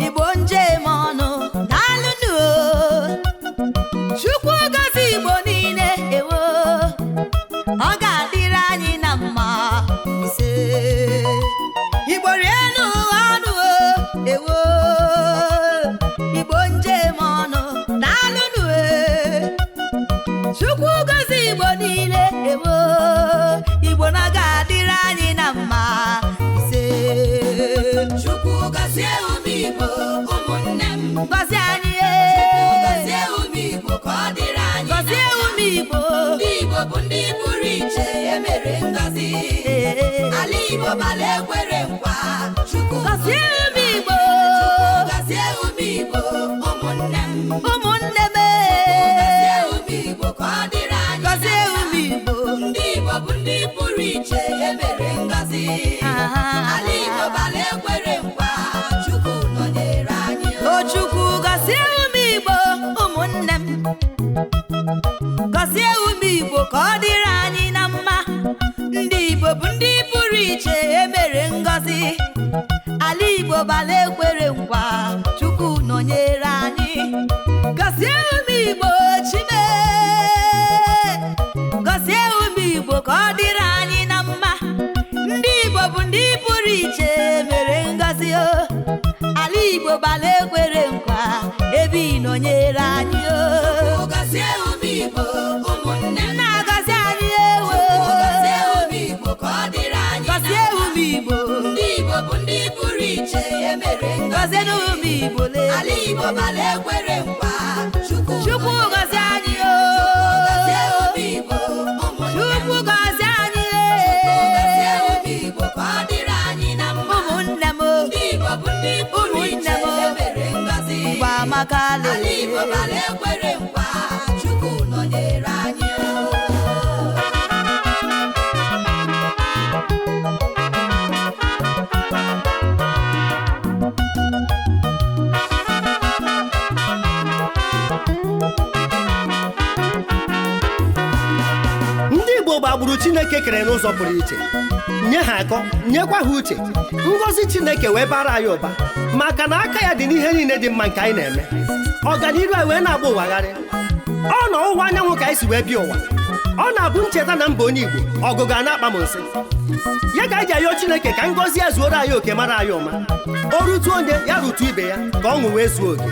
Igbo njem ọnụ, daalụnụ o. Chukwu gọzie Igbo niile, ewo. Ọ ga-adịrị anyị na mma, ise. Igbo rienụ ọnụ o, ewo. Igbo njem ọnụ, daalụnụ e. Chukwu gọzie Igbo niile, ewo. Igbo na ga-adịrị anyị na mma, ise. Chukwu gọzie ụmụ Igbo, ụmụnne m. Gọzie anyị e. Gọzie ụmụ Igbo ka ọ dịrị anyị na Gọzie mma. ụmụ Igbo. Ndị Igbo bụ ndị pụrụ iche, emere ngọzi. Ee. Ala Igbo gbara ekwere nkwa. Chukwu Gọzie ụmụ Igbo. gọzie ụmụ Igbo, ụmụnne m. Ụmụnne m Gọzie e. ụmụ Igbo ka ọ dịrị anyị na Gọzie mma. ụmụ Igbo. Ndị Igbo bụ ndị pụrụ iche, emere ngọzi. Aha. Ala Igbo gbara ekwere nkwa. Chukwu nọnyere anyị. O Chukwu gọzie ụmụ Igbo, ụmụnne m. Gọzie ụmụ Igbo ka ọ dịrị anyị na mma. Ndị Igbo bụ ndị pụrụ iche, emere ngọzi. Ala Igbo gbara ekwere nkwa, Chukwu nọnyere anyị. Gọzie ụmụ Igbo, Chime. Gọzie ụmụ Igbo ka ọ dịrị anyị na mma. Ndị Igbo bụ ndị pụrụ iche, mere ngọzi o. Ala Igbo gbara ekwere nkwa, ebe ị nọnyere anyị o. Chukwu gọzie ụmụ Igbo, ụmụnne m. Na-agọzi anyị, ewo. Chukwu gọzie ụmụ Igbo ka ọ dịrị anyị na Gọzie mma. ụmụ Igbo. Ndị Igbo bụ ndị pụrụ iche, emere ngọzi. Gọzie ụmụ Igbo le. Ala Igbo gbara ekwere nkwa. Chukwu Chukwu gọzie anyị o. gọzie ụmụ Igbo, ụmụnne m. Chukwu gọzie anyị Gọzie e. ụmụ Igbo ka ọ dịrị anyị na mma. Ụmụnne m o. Ndị Igbo bụ ndị pụrụ iche, Ụmụnne m o. emere ngọzi. Ngwa amaka Ala le. Igbo gbara ekwere nkwa. Chukwu nọnyere anyị o. Ndị Igbo gbagburu Chineke kere n'ụzọ pụrụ iche, nye ha akọ, nyekwa ha uche. Ngọzi Chineke wee bara anyị ụba, maka na aka ya dị n'ihe niile dị mma nke anyị na-eme. Ọganiru anyị wee na-agba ụwagharị. Ọ nọ ọwụwa anyanwụ ka anyị si wee bịa ụwa. Ọ na-abụ ncheta na mba onye Igbo ọgụgụ a na-akpa m nsị ya ka anyị ji ayọ Chineke ka ngọzi ya zuoro anyị oke, mara anyị ụma. O rutu onye ya rutu ibe ya, ka ọṅụ wee zuo oke.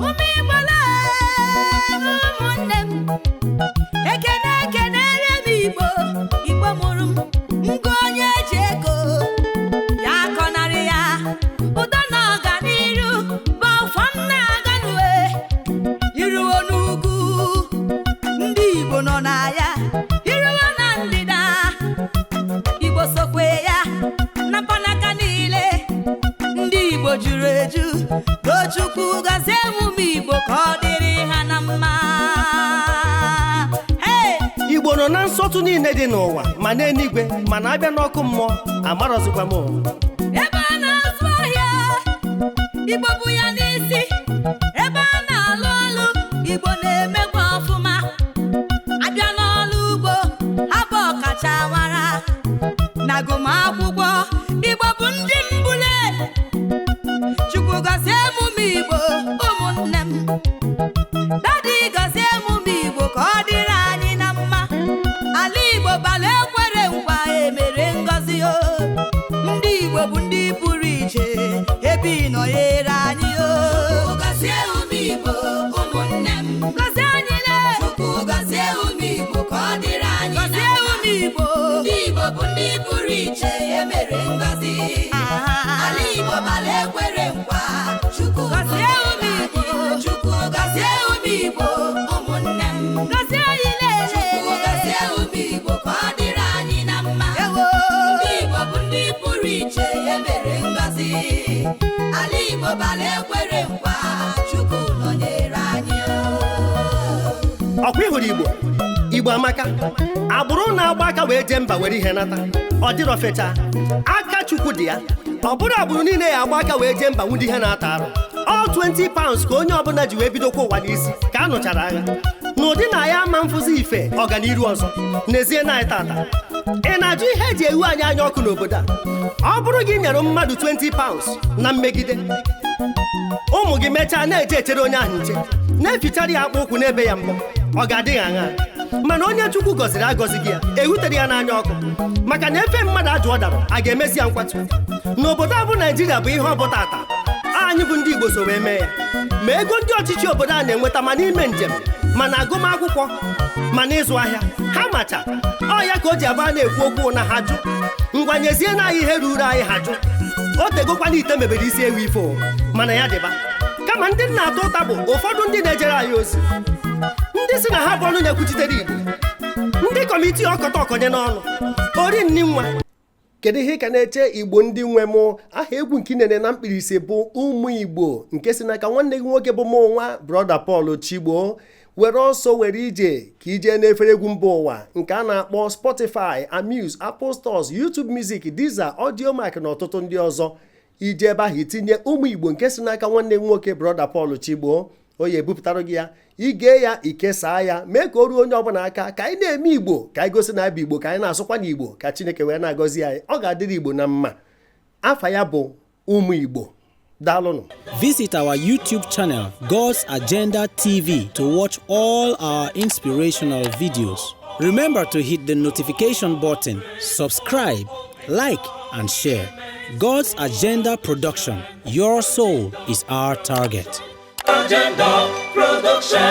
Ụmụ Igbo lee, ụmụnne m, ekene ekenere m Igbo, Igbo mụrụ m. Ngụ onye ji ego ya akọnarị ya. Udo na ọganiru bụ ọfọ m na-aga n'uwe. Iruo n'ugwu, ndị Igbo nọ na ya. Iruo na ndịda, Igbo sokwe ya. Na mkpanaka niile, ndị Igbo juru eju. Tochukwu gọzie emume Igbo ka ọ dịrị ha na mma. Hey! Igbo nọ na nsọtụ niile dị n'ụwa, ma n'eluigwe, ma na-abịa n'ọkụ mmụọ, amarọzikwa m ụwa. Ebe a na-azụ ahịa, Igbo bụ ya n'isi. Ebe a na-alụ ọlụ, Igbo na-emekwa ọfụma. Abịa n'ọlụ ugbo, ha bụ ọkachamara. Na agụmakwụkwọ, Igbo bụ ndị mbule. Chukwu gọzie emume Igbo, ụmụnne m. Daddy, gọzie emume Igbo ka ọ dịrị anyị na mma. Ala Igbo gbara ekwere nkwa, emere ngọzi o. Ndị Igbo bụ ndị pụrụ iche, ebe ị nọnyere anyị o. Chukwu gọzie ụmụ Igbo, ụmụnne m. Gọzie anyị le. Chukwu gọzie ụmụ Igbo ka ọ dịrị anyị na Gọzie mma. ụmụ Igbo. Ndị Igbo bụ ndị pụrụ iche, emere ngọzi. Aha. Ala Igbo gbara ekwere nkwa. Chukwu Gọzie nọnyere ụmụ Igbo. anyị. Chukwu gọzie ụmụ Igbo, ụmụnne m. Gọzie anyị le. Chukwu gọzie ụmụ Igbo ka ọ dịrị anyị na mma. Ewo. Ndị Igbo bụ ndị pụrụ iche, emere ngọzi. Ala Igbo gbara ekwere nkwa. Chukwu nọnyere anyị o. Ọkwa ịhụrụ Igbo, Igbo amaka. Agbụrụ na-agba aka wee jee mba were ihe nata, ọ dịrọ fecha. Aka Chukwu dị ya. Ọ bụrụ agbụrụ niile ya agba aka wee jee mba nwụdị ihe na-ata arụ. Ọ 20 pounds ka onye ọbụla ji wee bidokwa ụwa n'isi ka a nụchara agha n'ụdị na ya ama mfụzi ife ọganiru ọzọ. N'ezie na anyị tata, ị na-ajụ ihe eji ewu anyị anya ọkụ n'obodo a. Ọ bụrụ gị nyere mmadụ 20 pounds na mmegide Ụmụ gị mechaa na-eje echere onye ahụ nche, na-efichara ya akpụ ụkwụ n'ebe ya mbọ, ọ ga-adị ya aṅaa? Mana onye Chukwu gọziri agọzi gị ya ehutere ya n'anya ọkụ, maka na efe mmadụ ajụ ọ dara, a ga-emezi ya nkwatu. N'obodo a bụ Naijiria bụ ihe ọ bụ tata, anyị bụ ndị Igbo so wee mee ya. Ma ego ndị ọchịchị obodo a na-enweta, ma n'ime njem, ma na agụmakwụkwọ, ma n'ịzụ ahịa, ha macha ọ ya ka o ji abụ a na-ekwu okwu na ha jụ. Ngwa, nyezie na anyị ihe ruru anyị, ha jụ. O tegokwana ite mebere isi ewu ife o, mana ya dịba kama. Ndị nna atụ ụta bụ ụfọdụ ndị na-ejere anyị ozi, ndị si na ha bụ ọnụ na-ekwuchitere Igbo, ndị committee ọkọta ọkọnye n'ọnụ ori nni nwa. Kedu ihe ị ka na-eche, Igbo ndị nwe mụ? Aha egwu nke nene na mkpirisi bụ Ụmụ Igbo, nke si n'aka nwanne gị nwoke bụ mụ nwa, Brother Paul Chigbo. Were ọsọ were ije ka ije n'efere egwu mba ụwa nke a na-akpọ Spotify, Amuse, Apple Stores, YouTube Music, Deezer, Audiomack na ọtụtụ ndị ọzọ. Ije ebe ahụ, itinye Ụmụ Igbo nke si n'aka nwanne gị nwoke, Brother Paul Chigbo, o ya ebupụtara gị ya. Igee ya, ikesaa ya, mee ka o ruo onye ọbụla aka, ka anyị na-eme Igbo, ka anyị gosi na abụ Igbo, ka anyị na-asụkwa n'Igbo, ka Chineke wee na-agọzi anyị. Ọ ga-adịrị Igbo na mma. Afa ya bụ Ụmụ Igbo. Daalụnụ. Visit our YouTube channel, God's Agenda TV, to watch all our inspirational videos. Remember to hit the notification button, subscribe, like, and share. God's Agenda Production. Your soul is our target. Agenda Production.